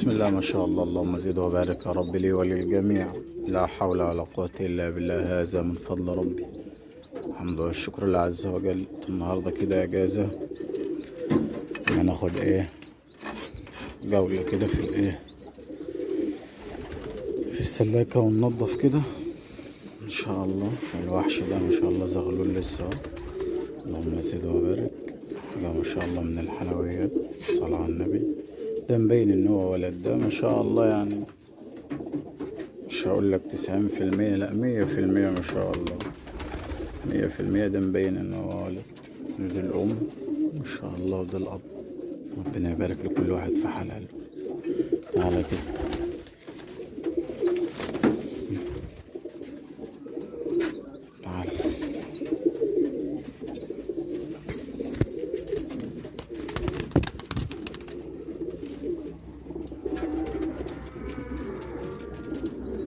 بسم الله ما شاء الله، اللهم زد وبارك يا رب لي وللجميع. لا حول ولا قوة إلا بالله، هذا من فضل ربي. الحمد لله والشكر لله عز وجل. النهاردة كده اجازة، هناخد ايه جولة كده في الايه في السلاكة وننضف كده ان شاء الله. الوحش ده ما شاء الله زغلول لسه، اللهم زد وبارك. ده ما شاء الله من الحلويات، صلاة على النبي. ده مبين ان هو ولد، ده ما شاء الله يعني مش هقول لك 90%، لا 100% ما شاء الله، 100%. ده مبين ان هو ولد. ده الام ما شاء الله وده الاب. ربنا يبارك لكل واحد في حلاله. تعالى كده.